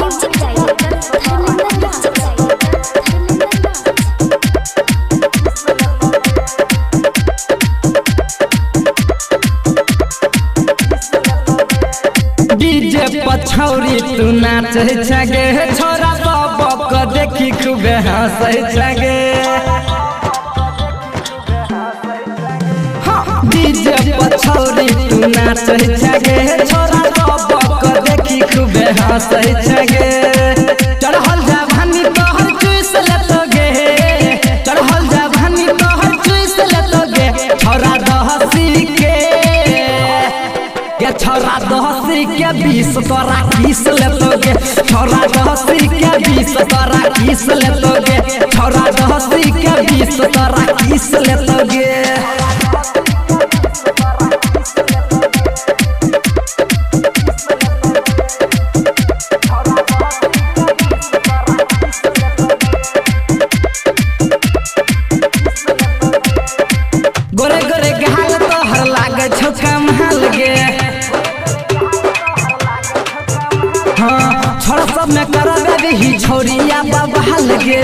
Music director Dharmendra Raj. Dharmendra Raj. DJ पछौरी तू नाचे छगे छोरा बाबा के देखी खूबे हंसे छगे। डीजे पछौरी तू नाचे छगे छोरा बाबा के देखी खूबे हंसे छगे। चढ़ल जवानी तोहर चूस लेतोगे, चढ़ल जवानी तोहर चूस लेतोगे छोरा दहसी के, छोरा दहसी के 20 तोरा किस लेतोगे, छोरा दहसी के 20 तोरा किस लेतोगे, छोरा दहसी के 20 तोरा किस लेतोगे। गोरे गोरे गाल तोहर लागे छौ कमाल गे, हाँ छोरा सब में करबे ही छोरिया बवाल गे।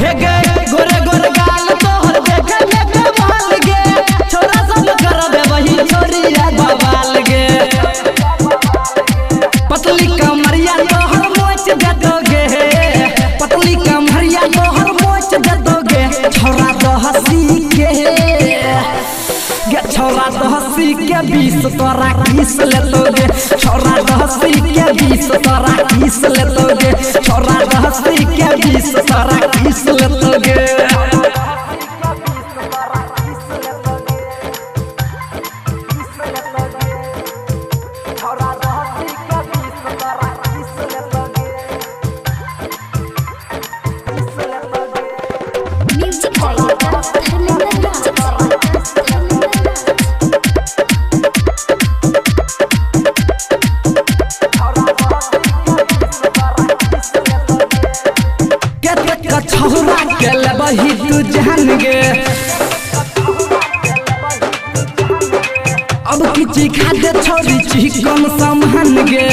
हे गे गोरे गोरे गाल तोहर देखे में कमाल गे, छोरा सब करबे वही छोरिया बवाल गे। पतली कमरिया तोहर मोच देतोगे, पतली कमरिया तोहर मोच देतोगे छोरा दहसी के, छोरा दहसी के 20 तोरा किस लेतोगे, छोरा दहसी के 20 तोरा किस लेतोगे, छोरा दहसी के 20 तोरा किस लेतोगे। Music director Dharmendra Raj. Dharmendra Raj. छौरा के लेबही तू जान गे, अब किची खा दे छोरी चिकन सामान गे।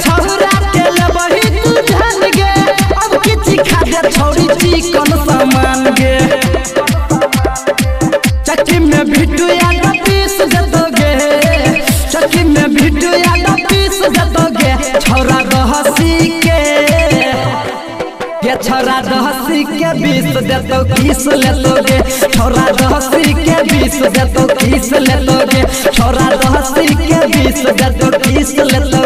छौरा के लेबही तू जान गे, अब किची खा दे छोरी चिकन सामान गे। चक्की में भिटू याद पीस देतोगे, चक्की में भिटू याद पीस देतोगे छोरा दहसी के, छोरा दहसी के 20 देतो किस लेतोगे, छोरा दहसी के 20 देतो किस लेतोगे, छोरा दहसी के 20 देतो किस लेतोगे।